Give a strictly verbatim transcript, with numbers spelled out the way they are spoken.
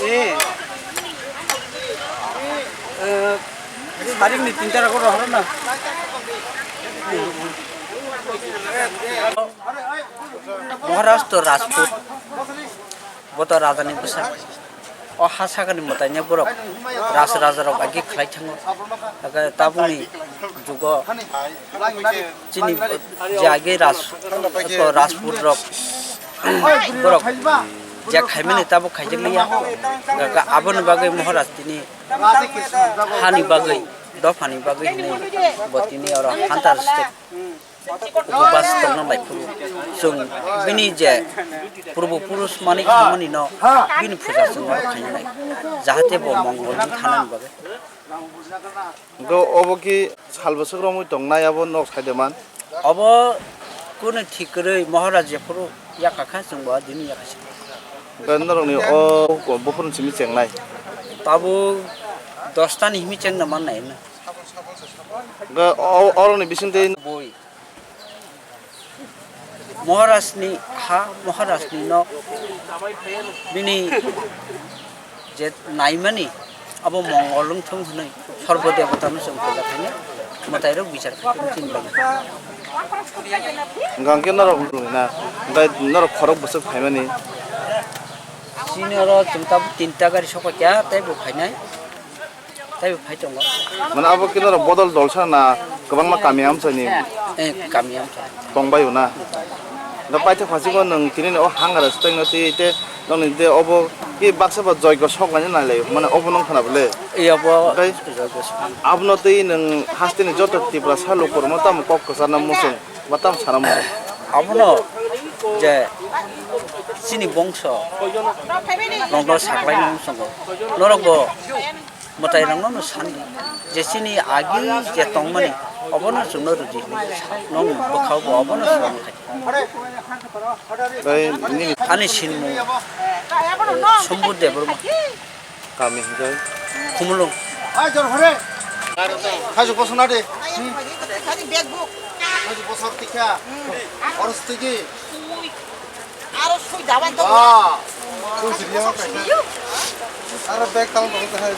Eh. Eh, tarik ni tin tarik oro horo na. Maharaj to Rajput. Bo to raja ni bwsa. O ha sakani mwtaino borok ras raja rok agi khlai thango. Tabukni jugo chini je agi ras, to Rajput rok borok je khaimani tabuk khaijak liya. Aboni bagwi Maharaj tini hani bagwi, dophani bagwi hinwi bo tini oro hunter state. Upas tongna bai phuru chwng bini je purbo purush mani khamani no bini puja chwng oro khainai, jahate bo mongol ni thanani bagwi. Go obo ki sal bwswk romwi tongnai abo nok sai de man? Obo kunu thik kwrwi Maharaj jephuru yakha kha chwng bo dini yakha se. Go norok ni o buphuru simi chengnai? Tabuk dosta ni himi chengna man nai na. Go o, oroni bising tei bui. Maharajni ha, Maharajni nok, bini je naimani, abo mongol wngthung hwnwi sorgo debotano chwng puja khainai, mwtairok bichar khainai chini bagwi. Hwnkhe norok na, hwnkhe norok khorok bwswk phaimani? Chini oro chwng tabuk tinta gari sokphaikha, teibo phainai. Tei bo phai tongo. Mane abo khe norok bodol dol sana na kwbangma kami amchaini? Eh, kami amchai. Tongbaio na? Da paithak phasingo nwng tini o hangara swtengno twi tei nokni de obo ki baksa ba joigo sok laina nailaio. Mane obo nung khana bole? Eh, obo tei joigo sok. Abono tei nwng hasteni joto Tiprasa lukurokno tamo kok kwcharna muchung ba tamo sana muchung? Abono je chini bongso rokno saklaina muchungo. Norokbo mwtairokno no sandi, je chini agi je tongmani, obono chwngno rwdi hwnwi sa-, nong bwkhao bo obono swrwng khai. Tei nini ani sinmung, eh, Sombut Debbarma. Kami hwnkhe? Khumulwng. Khaisu bosong na de. Khaisu bosong tikha. Oros tiki. Aro sui dawan to. Ah. Sui siriya kaisa. Aro bag tal bang ta hai.